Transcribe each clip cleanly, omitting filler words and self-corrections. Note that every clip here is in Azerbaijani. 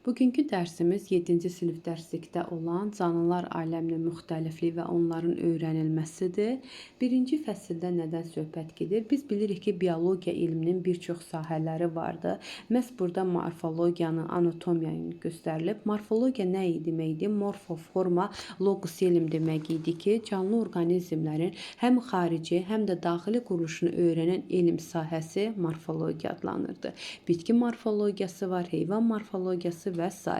Bugünkü dərsimiz 7-ci sinif dərslikdə olan canlılar aləminin müxtəlifliyi və onların öyrənilməsidir. Birinci fəsildə nədən söhbət gedir? Biz bilirik ki, biologiya elminin bir çox sahələri vardır. Məhz burada morfologiyanı, anatomiyanı göstərilib. Morfologiya nə deməkdir? Morfo forma, logos elm demək idi ki, canlı orqanizmlərin həm xarici, həm də daxili quruluşunu öyrənən elm sahəsi morfologiya adlanırdı. Bitki morfologiyası var, heyvan morfologiyası və s.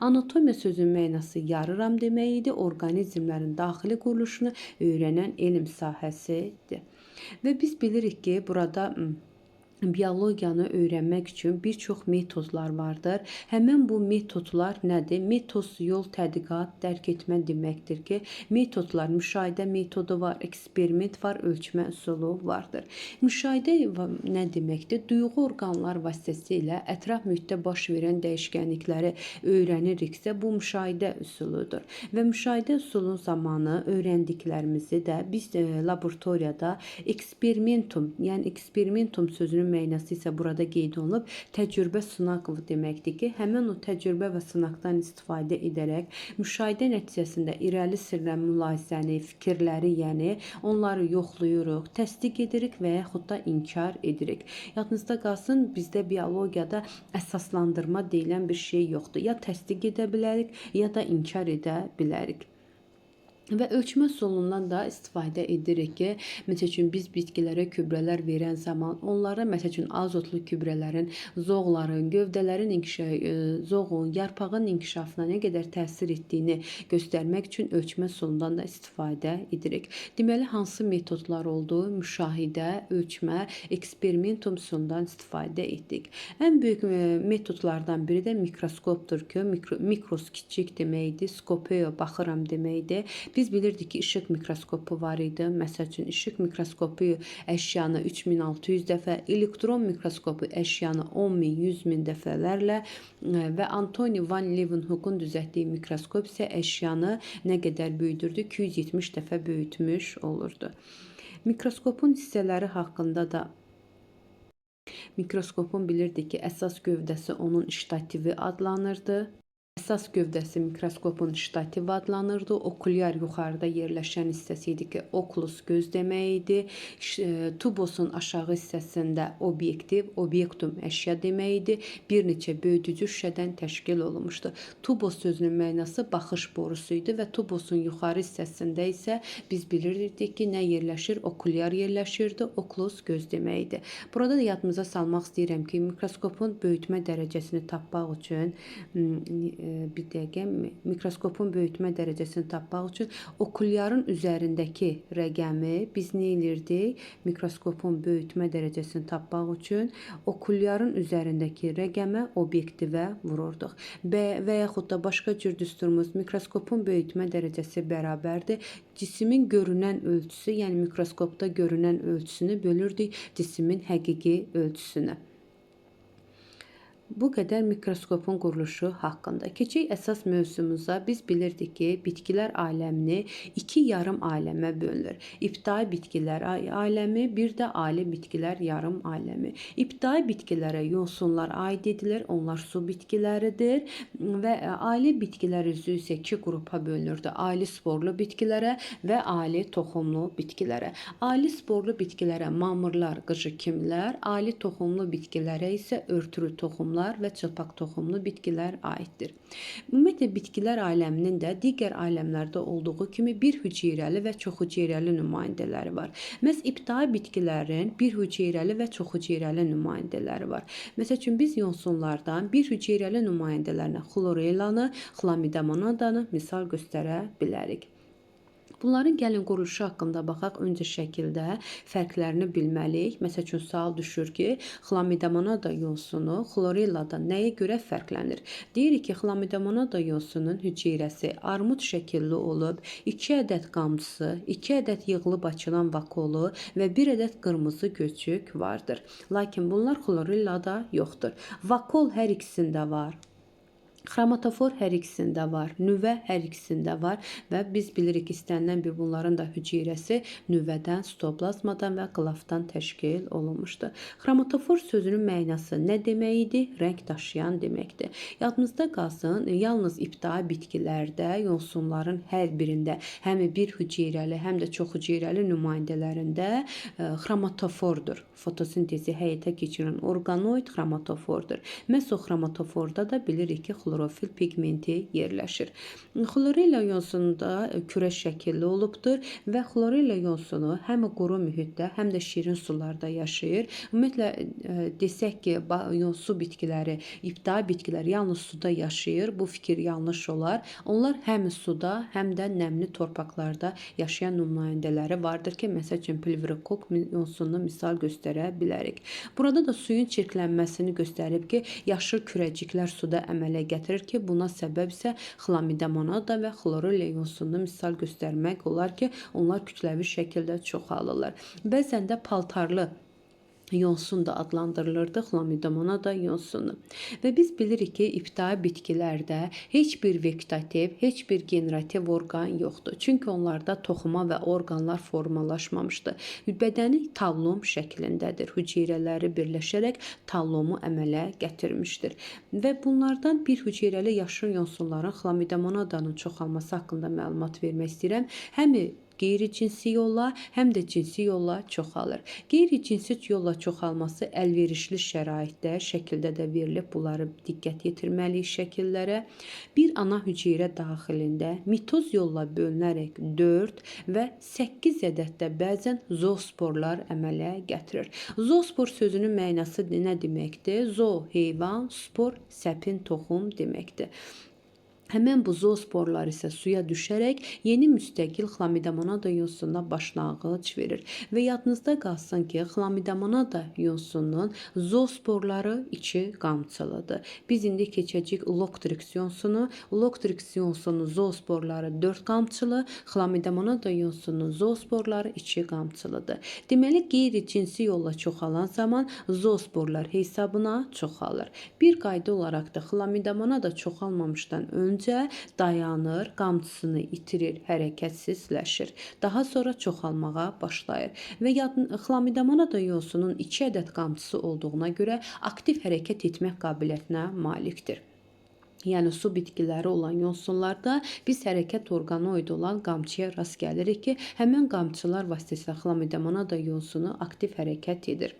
Anatomiya sözünün mənası yarıram demək idi. Orqanizmlərin daxili quruluşunu öyrənən elm sahəsidir. Və biz bilirik ki, burada biologiyanı öyrənmək üçün bir çox metodlar vardır. Həmin bu metodlar nədir? Metod yol, tədqiqat, dərk etmə deməkdir ki, metodlar müşahidə metodu var, eksperiment var, ölçmə üsulu vardır. Müşahidə nə deməkdir? Duyğu orqanlar vasitəsilə ətraf mühitdə baş verən dəyişkənlikləri öyrəniriksə, bu müşahidə üsuludur. Və müşahidə üsulunun zamanı öyrəndiklərimizi də biz laboratoriyada eksperimentum, yəni eksperimentum sözünün mənası isə burada qeyd olunub, təcrübə sınaq deməkdir ki, həmin o təcrübə və sınaqdan istifadə edərək müşahidə nəticəsində irəli sürülən mülahizəni, fikirləri, yəni onları yoxlayırıq, təsdiq edirik və yaxud da inkar edirik. Yadınızda qalsın, bizdə biologiyada əsaslandırma deyilən bir şey yoxdur. Ya təsdiq edə bilərik, ya da inkar edə bilərik. Və ölçmə üsulundan da istifadə edirik ki, məsəl üçün biz bitkilərə gübrələr verən zaman onlara məsəl üçün azotlu gübrələrin zoğların, gövdələrin zoğun, yarpağın inkişafına nə qədər təsir etdiyini göstərmək üçün ölçmə üsulundan da istifadə edirik. Deməli, hansı metodlar oldu? Müşahidə, ölçmə, eksperimentum üsulundan istifadə etdik. Ən böyük metodlardan biri də mikroskopdur ki, mikros kiçik deməkdir, skopeo baxıram deməkdir. Biz bilirdik ki, işıq mikroskopu var idi. Məsəl üçün, işıq mikroskopu əşyanı 3600 dəfə, elektron mikroskopu əşyanı 10.000, 100.000 dəfələrlə və Antoni van Leeuwenhoek'un düzəltdiyi mikroskop isə əşyanı nə qədər böyüdürdü? 270 dəfə böyütmüş olurdu. Mikroskopun hissələri haqqında da mikroskopun bilirdik ki, əsas gövdəsi onun ştativi adlanırdı. Əsas gövdəsi mikroskopun ştativi adlanırdı. Okulyar yuxarıda yerləşən hissəsi idi ki, okulus göz demək idi. Tubosun aşağı hissəsində obyektiv, obyektum əşya demək idi. Bir neçə böyüdücü şüşədən təşkil olunmuşdu. Tubos sözünün mənası baxış borusu idi və tubosun yuxarı hissəsində isə biz bilirdik ki, nə yerləşir? Okulyar yerləşirdi. Okulus göz demək idi. Burada da yadımıza salmaq istəyirəm ki, mikroskopun böyütmə dərəcəsini tapmaq üçün bir dəqiqə, mikroskopun böyütmə dərəcəsini tapmaq üçün okulyarın üzərindəki rəqəmi biz nə elirdik? Mikroskopun böyütmə dərəcəsini tapmaq üçün okulyarın üzərindəki rəqəmə obyektivə vururduq. Və yaxud da başqa cür düsturumuz mikroskopun böyütmə dərəcəsi bərabərdir. Cismin görünən ölçüsü, yəni mikroskopda görünən ölçüsünü bölürdük cismin həqiqi ölçüsünə. Bu qədər mikroskopun quruluşu haqqında. Keçək əsas mövzumuza. Biz bilirdik ki, bitkilər aləmini iki yarım aləmə bölünür. İbtidai bitkilər aləmi, bir də ali bitkilər yarım aləmi. İbtidai bitkilərə yosunlar aid edilir, onlar su bitkiləridir və ali bitkilər üzü isə iki qrupa bölünürdü. Ali sporlu bitkilərə və ali toxumlu bitkilərə. Ali sporlu bitkilərə mamırlar, qıcı kimlər, ali toxumlu bitkilərə isə örtülü toxumlar və çılpaq toxumlu bitkilər aiddir. Ümumiyyətlə, bitkilər aləminin də digər aləmlərdə olduğu kimi bir hüceyrəli və çox hüceyrəli nümayəndələri var. Məhz ibtidai bitkilərin bir hüceyrəli və çox hüceyrəli nümayəndələri var. Məsəl üçün, biz yosunlardan bir hüceyrəli nümayəndələrinə xlorellanı, xlamidomonadanı misal göstərə bilərik. Bunların gəlin quruluşu haqqında baxaq. Öncə şəkildə fərqlərini bilməliyik. Məsəl üçün, sual düşür ki, xlamidomonada yosunu xlorelladan nəyə görə fərqlənir? Deyirik ki, xlamidomonada yosunun hüceyrəsi armud şəkilli olub, 2 ədəd qamçısı, 2 ədəd yığılıb açılan vakolu və 1 ədəd qırmızı göçük vardır. Lakin bunlar xlorellada yoxdur. Vakol hər ikisində var. Xromatofor hər ikisində var, nüvə hər ikisində var və biz bilirik ki, istənilən bir bunların da hüceyrəsi nüvədən, sitoplazmadan və qılafdan təşkil olunmuşdur. Xromatofor sözünün mənası nə demək idi? Rəng daşıyan deməkdir. Yadımızda qalsın, yalnız ibtidai bitkilərdə, yosunların hər birində, həm bir hüceyrəli, həm də çox hüceyrəli nümayəndələrində xromatofordur. Fotosintezi həyata keçirən orqanoid xromatofordur. Məhz o xromatoforda da bilirik ki, xlorofil pigmenti yerləşir. Xlorella yosunda kürə şəkilli olubdur və xlorella yosunu həm quru mühitdə, həm də şirin sularda yaşayır. Ümumiyyətlə desək ki, su bitkiləri, ibtidai bitkilər yalnız suda yaşayır. Bu fikir yanlış olar. Onlar həm suda, həm də nəmli torpaqlarda yaşayan nümayəndələri vardır ki, məsəl üçün plüvrokok yosunu misal göstərə bilərik. Burada da suyun çirklənməsini göstərib ki, yaşıl kürəciklər suda əmələ gətirir ki, buna səbəb isə xlamidomonada və xlorella yosunu misal göstərmək olar ki, onlar kütləvi şəkildə çoxalırlar. Bəzən də paltarlı yosun da adlandırılırdı, xlamidomonada yosunu. Və biz bilirik ki, ibtidai bitkilərdə heç bir vegetativ, heç bir generativ orqan yoxdur. Çünki onlarda toxuma və orqanlar formalaşmamışdı. Bədəni tallom şəklindədir. Hüceyrələri birləşərək tallomu əmələ gətirmişdir. Və bunlardan bir hüceyrəli yaşıl yosunların xlamidomonadanın çoxalması haqqında məlumat vermək istəyirəm. Həm qeyri-cinsi yolla, həm də cinsi yolla çoxalır. Qeyri-cinsi yolla çoxalması əlverişli şəraitdə, şəkildə də verilib, bunları diqqət yetirməliyik şəkillərə. Bir ana hüceyrə daxilində mitoz yolla bölünərək 4 və 8 ədəddə bəzən zoosporlar əmələ gətirir. Zoospor sözünün mənası nə deməkdir? Zoo heyvan, spor səpin, toxum deməkdir. Həmən bu zoosporlar isə suya düşərək yeni müstəqil xlamidomonada yosuna başlanğıc verir. Və yadınızda qalsın ki, xlamidomonada yosunun zoosporları içi qamçılıdır. Biz indi keçəcəyik Ulothrix yosunu. Ulothrix yosunun zoosporları 4 qamçılı, xlamidomonada yosunun zoosporları içi qamçılıdır. Deməli, qeyri-cinsi yolla çoxalan zaman zoosporlar hesabına çoxalır. Bir qayda olaraq da xlamidomonada çoxalmamışdan öncə dayanır, qamçısını itirir, hərəkətsizləşir. Daha sonra çoxalmağa başlayır. Və xlamidomonada yosunun 2 ədəd qamçısı olduğuna görə aktiv hərəkət etmək qabiliyyətinə malikdir. Yəni su bitkiləri olan yosunlarda biz hərəkət orqanoidi olan qamçıya rast gəlirik ki, həmin qamçılar vasitəsilə xlamidomonada yosunu aktiv hərəkət edir.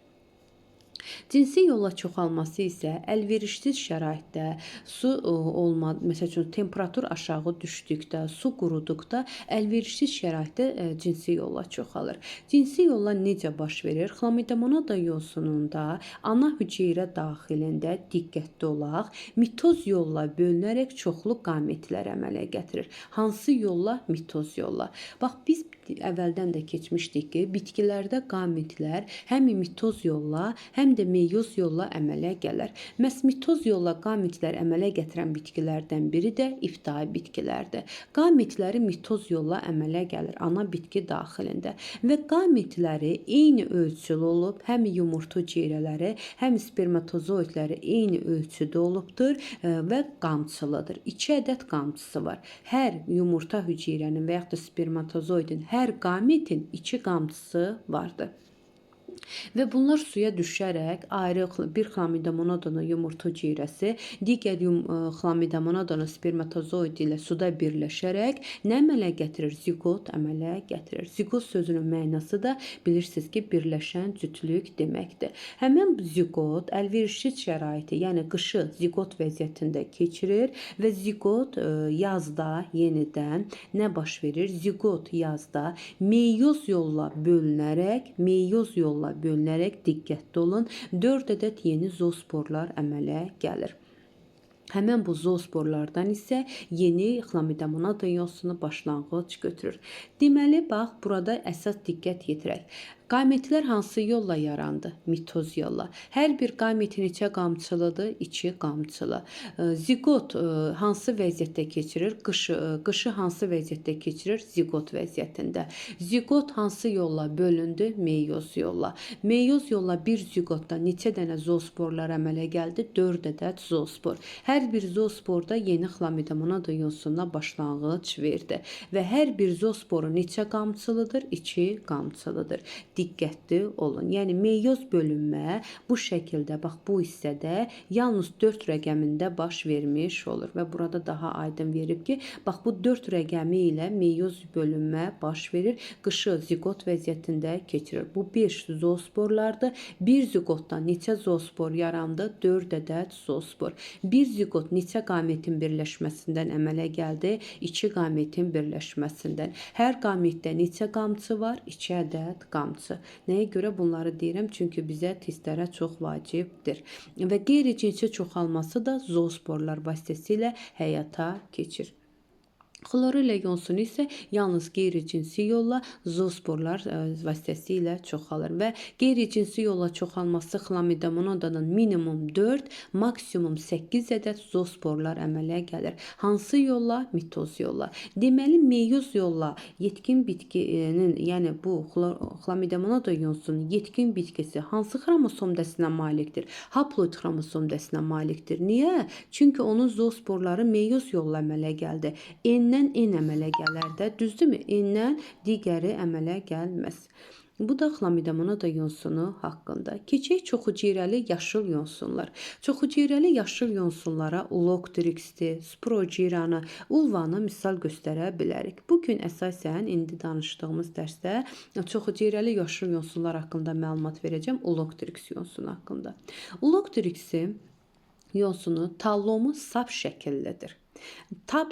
Cinsi yolla çoxalması isə əlverişsiz şəraitdə, su olma, məsəl üçün temperatur aşağı düşdükdə, su quruduqda əlverişsiz şəraitdə cinsi yolla çoxalır. Cinsi yolla necə baş verir? Xlamidomonada yosununda ana hüceyrə daxilində diqqətli olaq, mitoz yolla bölünərək çoxlu qametlər əmələ gətirir. Hansı yolla? Mitoz yolla. Bax, biz əvvəldən də keçmişdik ki, bitkilərdə qametlər həm mitoz yolla, həm də meyoz yolla əmələ gələr. Məhz mitoz yolla qametlər əmələ gətirən bitkilərdən biri də ibtidai bitkilərdir. Qametləri mitoz yolla əmələ gəlir ana bitki daxilində və qametləri eyni ölçülü olub, həm yumurta hüceyrələri, həm spermatozoidləri eyni ölçüdə olubdur və qamçılıdır. 2 ədəd qamçısı var. Hər yumurta hüceyrənin və yaxud da spermatozoidin, hər qametin 2 qamçısı vardır. Və bunlar suya düşərək ayrı bir xlamidomonadanın yumurta hüceyrəsi, digər xlamidomonadanın spermatozoidi ilə suda birləşərək nə əmələ gətirir? Ziqot əmələ gətirir. Ziqot sözünün mənası da bilirsiniz ki, birləşən cütlük deməkdir. Həmin ziqot əlverişli şəraiti, yəni qışı ziqot vəziyyətində keçirir və ziqot yazda yenidən nə baş verir? Ziqot yazda meyoz yolla bölünərək, diqqətli olun, 4 ədəd yeni zoosporlar əmələ gəlir. Həmən bu zoosporlardan isə yeni xlamidomonada yosunu başlanğıc götürür. Deməli, bax, burada əsas diqqət yetirək. Qametlər hansı yolla yarandı? Mitoz yolla. Hər bir qamet neçə qamçılıdır? 2 qamçılı. Ziqot hansı vəziyyətdə keçirir? Qışı hansı vəziyyətdə keçirir? Ziqot vəziyyətində. Ziqot hansı yolla bölündü? Meyoz yolla. Meyoz yolla bir ziqotda neçə dənə zoosporlar əmələ gəldi? 4 ədəd zoospor. Hər bir zoosporda yeni xlamidomonada yonsununa başlanğıc verdi. Və hər bir zoosporu neçə qamçılıdır? 2 qamçılıdır. Diqqətli olun. Yəni meyoz bölünmə bu şəkildə, bax bu hissədə yalnız 4 rəqəmində baş vermiş olur və burada daha aydın verib ki, bax bu 4 rəqəmi ilə meyoz bölünmə baş verir. Qışı ziqot vəziyyətində keçirir. Bu 5 zoosporlardır. Bir ziqotdan neçə zoospor yarandı? 4 ədəd zoospor. Bir ziqot neçə qametin birləşməsindən əmələ gəldi? 2 qametin birləşməsindən. Hər qametdə neçə qamçı var? 2 ədəd qamçı. Nəyə görə bunları deyirəm? Çünki bizə testlərə çox vacibdir. Və qeyri-cinsi çoxalması da zoosporlar vasitəsilə həyata keçir. Xlorella yonsunu isə yalnız qeyri-cinsi yolla zoosporlar vasitəsilə çoxalır və qeyri-cinsi yolla çoxalması xlamidomonadanın minimum 4, maksimum 8 ədəd zoosporlar əmələ gəlir. Hansı yolla? Mitoz yolla. Deməli, meyoz yolla yetkin bitkinin, yəni bu xlamidomonada yonsunun yetkin bitkisi hansı xromosom dəsinə malikdir? Haploid xromosom dəsinə malikdir. Niyə? Çünki onun zoosporları meyoz yolla əmələ gəldi. N-dən N əmələ gələr də, düzdürmü? N-dən digəri əmələ gəlməz. Bu da xlamidomonada yonsunu haqqında. Keçək çoxhüceyrəli yaşıl yonsunlar. Çoxhüceyrəli yaşıl yonsunlara Ulocthrix'i, Spirogyranı, Ulvanı misal göstərə bilərik. Bugün əsasən indi danışdığımız dərsdə çoxhüceyrəli yaşıl yonsunlar haqqında məlumat verəcəm. Ulocthrix yonsunu haqqında. Ulocthrix'in yonsunu tallomu sap şəkillidir.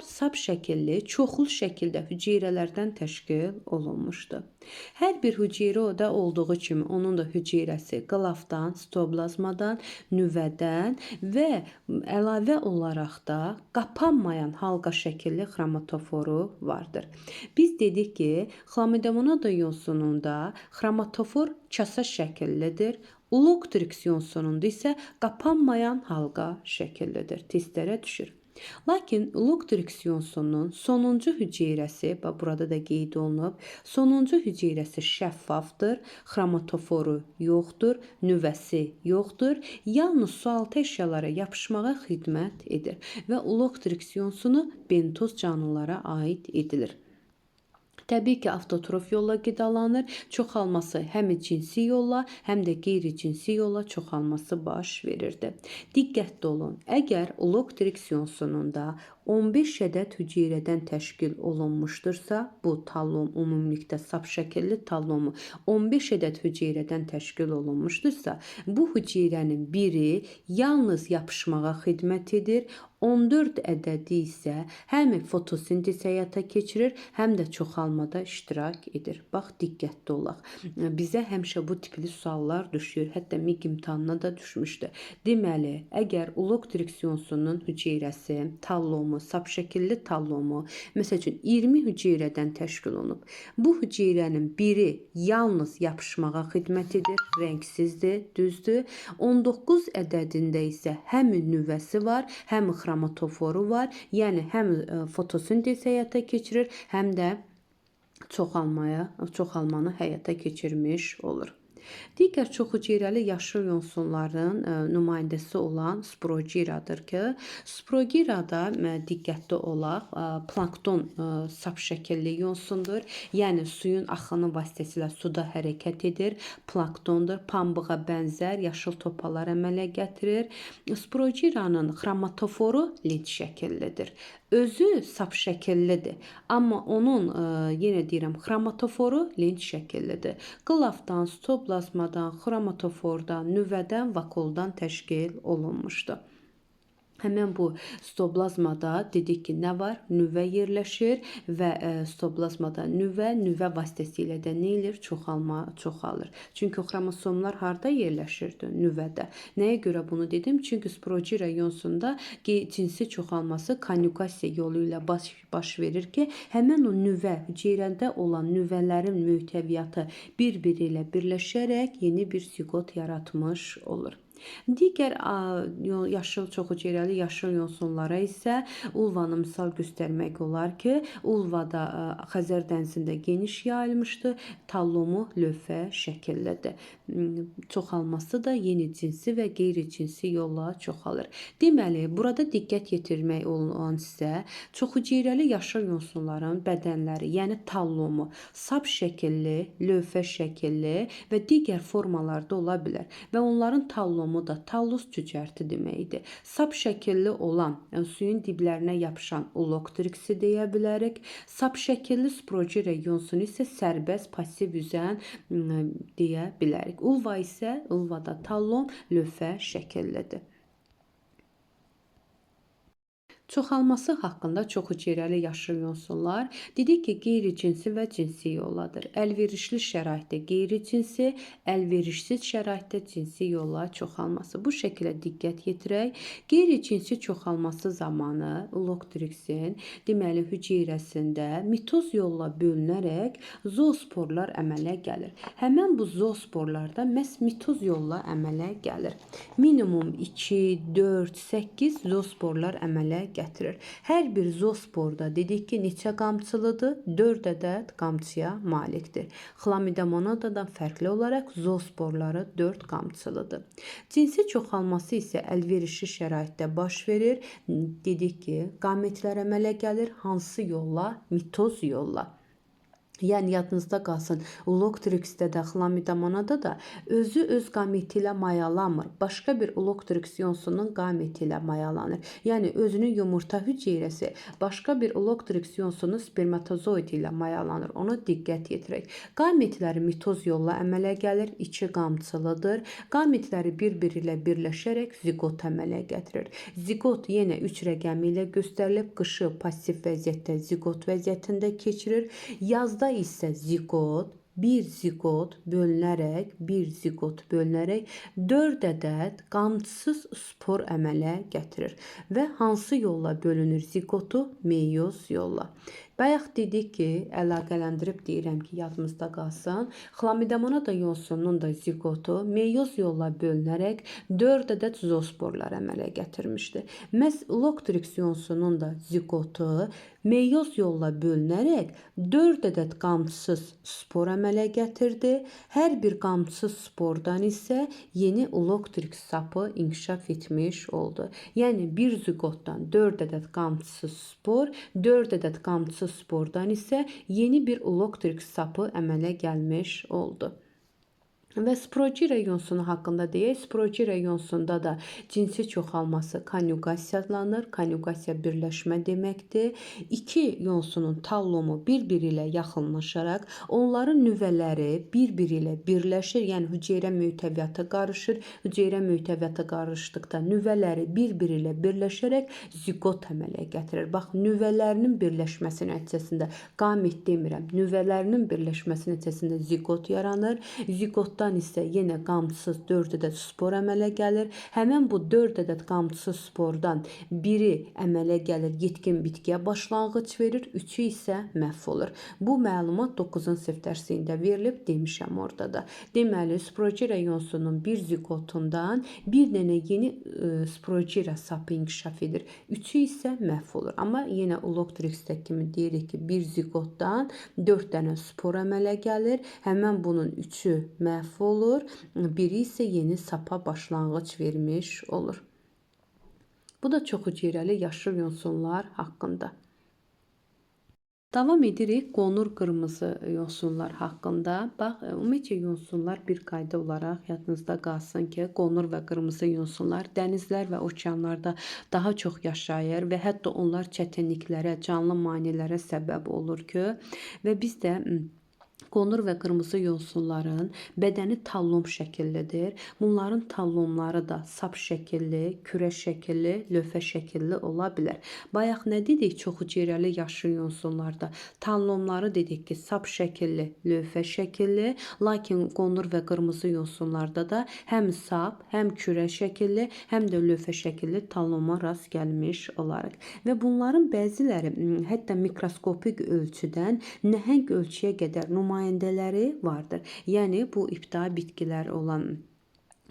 Sap şəkilli, çoxlu şəkildə hüceyrələrdən təşkil olunmuşdur. Hər bir hüceyrədə olduğu kimi onun da hüceyrəsi qılafdan, sitoplazmadan, nüvədən və əlavə olaraq da qapanmayan halqa şəkilli xromatoforu vardır. Biz dedik ki, xlamidomonada yonsununda xromatofor kasa şəkillidir. Ulocthrix yonsununda isə qapanmayan halqa şəkillidir. Testlərə düşür. Lakin Ulocthrix yonsunun sonuncu hüceyrəsi, bax burada da qeyd olunub, sonuncu hüceyrəsi şəffafdır, xromatoforu yoxdur, nüvəsi yoxdur, yalnız sualtı əşyalara yapışmağa xidmət edir və Ulocthrix yonsunu bentoz canlılara aid edilir. Təbii ki, avtotrof yolla qidalanır. Çoxalması həm cinsi yolla, həm də qeyri-cinsi yolla çoxalması baş verirdi. Diqqətli olun. Əgər Ulocthrix yonsununda 15 ədəd hüceyrədən təşkil olunmuşdursa, bu tallom ümumilikdə sap şəkilli tallomu 15 ədəd hüceyrədən təşkil olunmuşdursa, bu hüceyrənin biri yalnız yapışmağa xidmət edir, 14 ədədi isə həm fotosintez həyata keçirir, həm də çoxalmada iştirak edir. Bax, diqqətli olaq. Bizə həmişə bu tipli suallar düşür. Hətta MİQ imtahanına da düşmüşdü. Deməli, əgər Ulocthrix yonsunun hüceyrəsi, tallomu, sap şəkilli tallomu, məsəl üçün 20 hüceyrədən təşkil olunub. Bu hüceyrənin biri yalnız yapışmağa xidmət edir, rəngsizdir, düzdür. 19 ədədində isə həm nüvəsi var, həm xromatoforu var. Yəni həm fotosintez həyata keçirir, həm də çoxalmanı həyata keçirmiş olur. Digər çoxhüceyrəli yaşıl yonsunların nümayəndəsi olan Spirogyradır ki, Spirogyrada diqqətli olaq, plankton sap şəkilli yonsundur. Yəni suyun axını vasitəsilə suda hərəkət edir. Planktondur, pambığa bənzər yaşıl topalar əmələ gətirir. Spirogyranın xromatoforu lent şəkillidir. Özü sap şəkillidir, amma onun yenə deyirəm xromatoforu lent şəkillidir. Qılafdan, sitoplazmadan, xromatofordan, nüvədən, vakuoldan təşkil olunmuşdur. Həmən bu sitoplazmada dedik ki, nə var? Nüvə yerləşir və sitoplazmada nüvə vasitəsilə də nə eləyir? Çoxalma, çoxalır. Çünki xromosomlar harda yerləşirdi? Nüvədə. Nəyə görə bunu dedim? Çünki Spirogyra yonsunda cinsi çoxalması konyugasiya yolu ilə baş verir ki, həmən o nüvə, hüceyrədə olan nüvələrin möhtəviyyatı bir-biri ilə birləşərək yeni bir ziqot yaratmış olur. Digər yaşıl çoxhüceyrəli yaşıl yosunlara isə ulvanı misal göstərmək olar ki, ulvada Xəzər dənizində geniş yayılmışdı, tallomu lövhə şəkillidir. Çoxalması da yeni cinsi və qeyri-cinsi yolla çoxalır. Deməli, burada diqqət yetirmək olan isə çoxhüceyrəli yaşıl yosunların bədənləri, yəni tallomu sap şəkilli, lövhə şəkilli və digər formalarda ola bilər və onların tallomu da tallus cücərti deməkdir. Sap şəkilli olan, yəni suyun diblərinə yapışan uloktriksi deyə bilərik. Sap şəkilli Spirogyra yonsunu isə sərbəst pasiv üzən deyə bilərik. Ulva isə ulvada tallon lövhə şəkillidir. Çoxalması haqqında çoxhüceyrəli yaşıl yosunlar dedik ki, qeyri-cinsi və cinsi yolladır. Əlverişli şəraitdə qeyri-cinsi, əlverişsiz şəraitdə cinsi yolla çoxalması. Bu şəkilə diqqət yetirək. Qeyri-cinsi çoxalması zamanı uloktriksin deməli hüceyrəsində mitoz yolla bölünərək zoosporlar əmələ gəlir. Həmən bu zoosporlarda məhz mitoz yolla əmələ gəlir. Minimum 2, 4, 8 zoosporlar əmələ gətirir. Hər bir zoosporda dedik ki, neçə qamçılıdır? 4 ədəd qamçıya malikdir. Xlamidomonadan fərqli olaraq zoosporları 4 qamçılıdır. Cinsi çoxalması isə əlverişli şəraitdə baş verir. Dedik ki, qametlər əmələ gəlir. Hansı yolla? Mitoz yolla. Yəni yadınızda qalsın, Uloktriksdə də, Xlamidomonada da özü öz qameti ilə mayalanmır. Başqa bir Uloktriks yonsunun qameti ilə mayalanır. Yəni özünün yumurta hüceyrəsi başqa bir Uloktriks yonsunun spermatozoid ilə mayalanır. Ona diqqət yetirək. Qametləri mitoz yolla əmələ gəlir, 2 qamçılıdır. Qametləri bir-biri ilə birləşərək ziqot əmələ gətirir. Ziqot yenə 3 rəqəmi ilə göstərilib, qışı pasiv vəziyyətdə ziqot vəziyyətində keçirir. Yazda isə ziqot, bir ziqot bölünərək 4 ədəd qamçısız spor əmələ gətirir. Və hansı yolla bölünür ziqotu? Meyoz yolla. Bayaq dedik ki, əlaqələndirib deyirəm ki, yadımızda qalsın. Xlamidomonada yosunun da ziqotu meyoz yolla bölünərək 4 ədəd zoosporlar əmələ gətirmişdi. Məhz Uloktriks yosunun da ziqotu meyoz yolla bölünərək 4 ədəd qamçısız spor əmələ gətirdi. Hər bir qamçısız spordan isə yeni Uloktriks sapı inkişaf etmiş oldu. Yəni bir ziqotdan 4 ədəd qamçısız spor, 4 ədəd qamçısız spordan isə yeni bir Uloktriks sapı əmələ gəlmiş oldu. Və Spirogyra yonsunu haqqında deyək. Spirogyra yonsunda da cinsi çoxalması konyugasiya adlanır. Konyugasiya birləşmə deməkdir. İki yonsunun tallomu bir-biri ilə yaxınlaşaraq onların nüvələri bir-biri ilə birləşir. Yəni hüceyrə möhtəviyyatı qarışır. Hüceyrə möhtəviyyatı qarışdıqda nüvələri bir-biri ilə birləşərək ziqot əmələ gətirir. Bax, nüvələrinin birləşməsi nəticəsində, qamet demirəm, nüvələrinin birləşməsi nəticəsində ziqot yaranır. Ziqotdan isə yenə qamçısız 4 ədəd spor əmələ gəlir. Həmən bu 4 ədəd qamçısız spordan biri əmələ gəlir, yetkin bitkiyə başlanğıc verir, 3-ü isə məhv olur. Bu məlumat 9-cu sinif dərsində verilib, demişəm orada da. Deməli, Spirogyra yonsunun bir ziqotundan bir dənə yeni Spirogyra sapı inkişaf edir. 3-ü isə məhv olur. Amma yenə Uloktriksdə kimi deyirik ki, bir ziqotdan 4 dənə spor əmələ gəlir. Həmən bunun 3-ü məhv olur, biri isə yeni sapa başlanğıc vermiş olur. Bu da çoxhüceyrəli yaşıl yosunlar haqqında. Davam edirik qonur qırmızı yosunlar haqqında. Bax, ümumiyyətcə yosunlar bir qayda olaraq yadınızda qalsın ki, qonur və qırmızı yosunlar dənizlər və okeanlarda daha çox yaşayır və hətta onlar çətinliklərə, canlı maneələrə səbəb olur ki, və biz də Qonur və qırmızı yosunların bədəni tallom şəkillidir. Bunların tallomları da sap şəkilli, kürə şəkilli, lövhə şəkilli ola bilər. Bayaq nə dedik çox hüceyrəli yaşıl yosunlarda? Tallomları dedik ki, sap şəkilli, lövhə şəkilli, lakin qonur və qırmızı yosunlarda da həm sap, həm kürə şəkilli, həm də lövhə şəkilli talloma rast gəlmiş olarıq. Və bunların bəziləri hətta mikroskopik ölçüdən nəhəng ölçüyə qədər nümayəndələri vardır. Yəni bu ibtidai bitkilər olan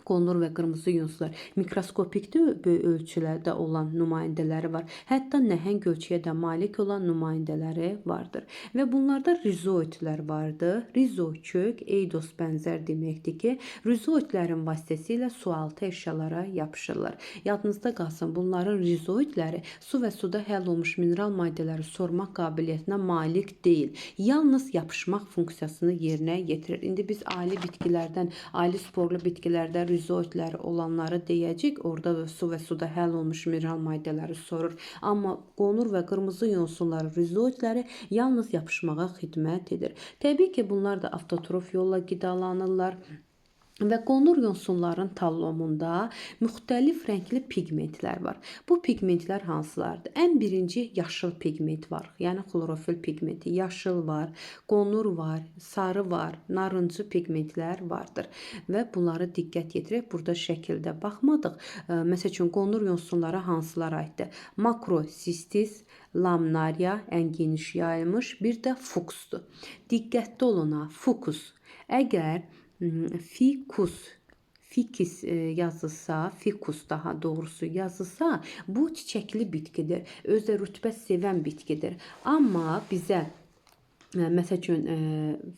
qonur və qırmızı yunuslar mikroskopikdə böyük ölçülərdə olan nümayəndələri var. Hətta nəhəng ölçüyə də malik olan nümayəndələri vardır. Və bunlarda rizoidlər vardır. Rizo kök, eidos bənzər deməkdir ki, rizoidlərin vasitəsilə sualtı əşyalara yapışırlar. Yadınızda qalsın, bunların rizoidləri su və suda həll olmuş mineral maddələri sormaq qabiliyyətinə malik deyil. Yalnız yapışmaq funksiyasını yerinə yetirir. İndi biz ali bitkilərdən, ali sporlu bitkilərdə rizoidləri olanları deyəcək. Orada da su və suda həll olmuş mineral maddələri sorur. Amma qonur və qırmızı yosunların rizoidləri yalnız yapışmağa xidmət edir. Təbii ki, bunlar da avtotrof yolla qidalanırlar. Və qonur yosunların tallomunda müxtəlif rəngli pigmentlər var. Bu pigmentlər hansılardır? Ən birinci yaşıl pigment var. Yəni xlorofil pigmenti. Yaşıl var, qonur var, sarı var, narıncı pigmentlər vardır. Və bunları diqqət yetirək. Burada şəkildə baxmadıq. Məsəl üçün qonur yosunlara hansılar aiddir? Makrosistis, lamnaria ən geniş yayılmış, bir də fukusdur. Diqqətli olun ha, fukus. Əgər fikus, fikis yazılsa, fikus daha doğrusu yazılsa, bu çiçəkli bitkidir. Özü də rütubət sevən bitkidir. Amma bizə məsəl üçün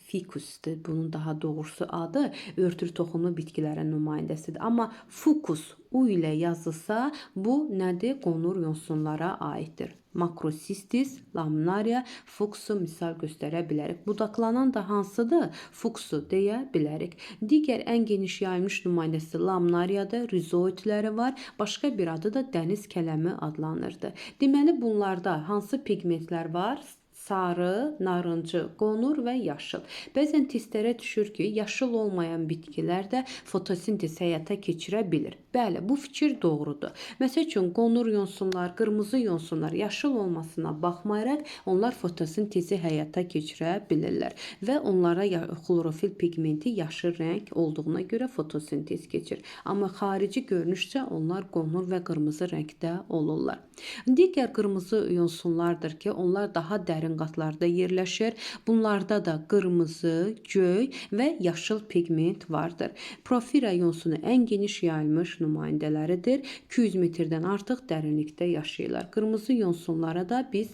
fikusdur, bunun daha doğrusu adı örtür toxumlu bitkilərin nümayəndəsidir. Amma fukus u ilə yazılsa, bu nədir? Qonur yosunlara aiddir. Makrosistis, laminaria, fuksu misal göstərə bilərik. Budaklanan da hansıdır? Fuksu deyə bilərik. Digər ən geniş yayılmış nümayəndəsi laminariyadır, rizoidləri var. Başqa bir adı da dəniz kələmi adlanırdı. Deməli, bunlarda hansı pigmentlər var? Sarı, narıncı, qonur və yaşıl. Bəzən testlərə düşür ki, yaşıl olmayan bitkilər də fotosintez həyata keçirə bilir. Bəli, bu fikir doğrudur. Məsəl üçün, qonur yosunlar, qırmızı yosunlar yaşıl olmasına baxmayaraq, onlar fotosintezi həyata keçirə bilirlər və onlara xlorofil pigmenti yaşıl rəng olduğuna görə fotosintez keçir. Amma xarici görünüşcə onlar qonur və qırmızı rəngdə olurlar. Digər qırmızı yosunlardır ki, onlar daha dərin qatlarda yerləşir. Bunlarda da qırmızı, göy və yaşıl pigment vardır. Profira yonsunu ən geniş yayılmış nümayəndələridir. 200 metrdən artıq dərinlikdə yaşayırlar. Qırmızı yonsunlara da biz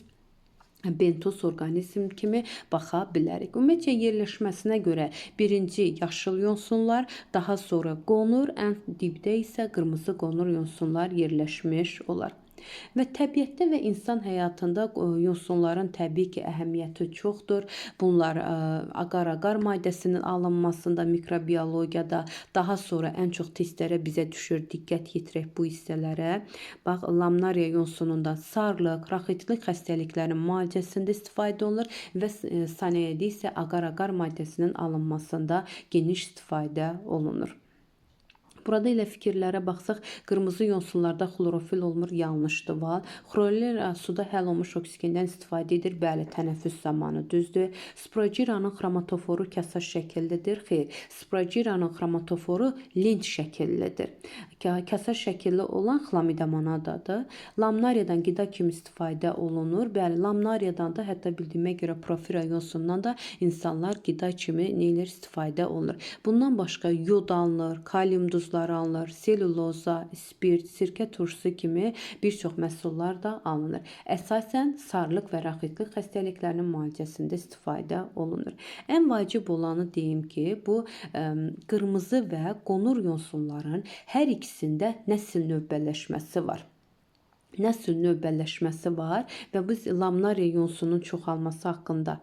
bentos orqanizm kimi baxa bilərik. Ümumiyyətcə yerləşməsinə görə birinci yaşıl yosunlar, daha sonra qonur, ən dibdə isə qırmızı qonur yosunlar yerləşmiş olar. Və təbiətdə və insan həyatında yosunların təbii ki, əhəmiyyəti çoxdur. Bunlar aqar-aqar maddəsinin alınmasında, mikrobiologiyada, daha sonra ən çox testlərə bizə düşür. Diqqət yetirək bu hissələrə. Bax, laminaria yosununda sarlıq, raxitlik xəstəliklərinin müalicəsində istifadə olunur və sənayedə isə aqar-aqar maddəsinin alınmasında geniş istifadə olunur. Burada elə fikirlərə baxsaq, qırmızı yosunlarda xlorofil olmur, yanlışdır val. Xlorella suda həll olmuş oksigendən istifadə edir, bəli, tənəffüs zamanı düzdür. Sprogiranın xromatoforu kasa şəkillidir, xeyr. Sprogiranın xromatoforu lent şəkillidir. Kasa şəkilli olan xlamidomonadadır. Laminariyadan qida kimi istifadə olunur. Bəli, laminariyadan da, hətta bildiyimə görə profira yosundan da insanlar qida kimi nə istifadə olunur. Bundan başqa yod alınır, kalium duzları alınır, selüloza, spirt, sirkə turşusu kimi bir çox məhsullar da alınır. Əsasən sarlıq və raxitlik xəstəliklərinin müalicəsində istifadə olunur. Ən vacib olanı deyim ki, bu qırmızı və qonur yosunların hər ikisində nəsil növbələşməsi var. Nəsil növbələşməsi var və biz laminaria yosunun çoxalması haqqında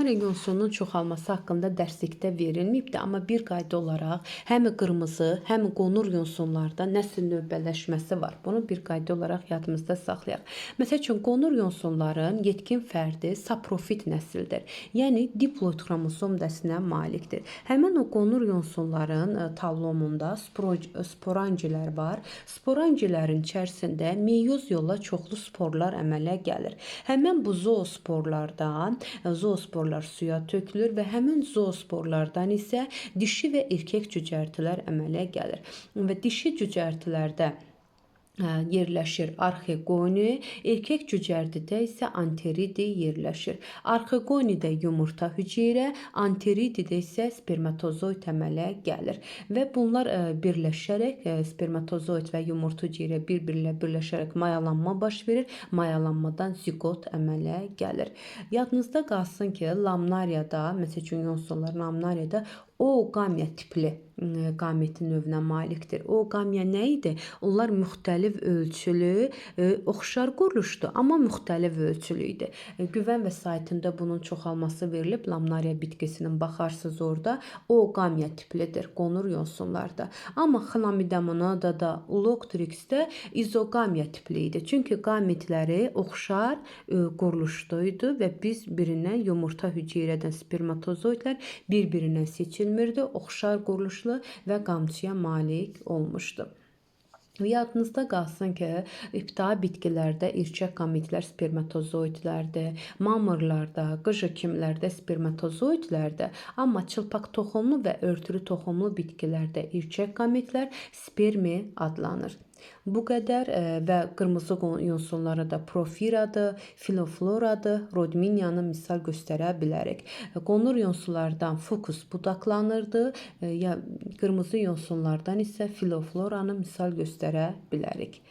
Lamnariya yosununun çoxalması haqqında dərslikdə verilməyibdir, amma bir qayda olaraq həm qırmızı, həm qonur yosunlarda nəsil növbələşməsi var. Bunu bir qayda olaraq yadımızda saxlayaq. Məsəl üçün, qonur yosunların yetkin fərdi saprofit nəsildir. Yəni diploid xromosom dəsinə malikdir. Həmin o qonur yosunların tallomunda sporangilər var. Sporangilərin içərisində meyoz yolla çoxlu sporlar əmələ gəlir. Həmin bu zoosporlardan zoosporlar suya tökülür və həmin zoosporlardan isə dişi və erkək cücərtilər əmələ gəlir. Və dişi cücərtilərdə yerləşir arxegoni, erkək cücərtidə isə anteridi yerləşir. Arxegonidə yumurta hüceyrə, anterididə isə spermatozoid əmələ gəlir və bunlar birləşərək spermatozoid və yumurta hüceyrə bir-biri ilə birləşərək mayalanma baş verir. Mayalanmadan ziqot əmələ gəlir. Yadınızda qalsın ki, lamnariyada, məsəl üçün yosunlar lamnariyada oogamiya tipli qametin növünə malikdir. Oogamiya nə idi? Onlar müxtəlif ölçülü, oxşar quruluşdu, amma müxtəlif ölçülü idi. Güvən vəsaitində bunun çoxalması verilib. Lamnariya bitkisinin baxarsınız orada oogamiya tiplidir, qonur yosunlarda. Amma Xlamidomonada da, Ulocthrixdə izogamiya tipli idi. Çünki qametləri oxşar quruluşda idi və biz birindən yumurta hüceyrədən spermatozoidlər bir-birindən seçilmirdi, oxşar quruluşlu və qamçıya malik olmuşdu. Yadınızda qalsın ki, ibtidai bitkilərdə erkək qametlər spermatozoidlərdir, mamırlarda, qıcı kimlərdə spermatozoidlərdir, amma çılpaq toxumlu və örtülü toxumlu bitkilərdə erkək qametlər spermi adlanır. Bu qədər və qırmızı yosunlara da profiradır, filofloradır, rodminiyanı misal göstərə bilərik. Qonur yosunlardan fokus budaqlanırdı, ya qırmızı yosunlardan isə filofloranı misal göstərə bilərik.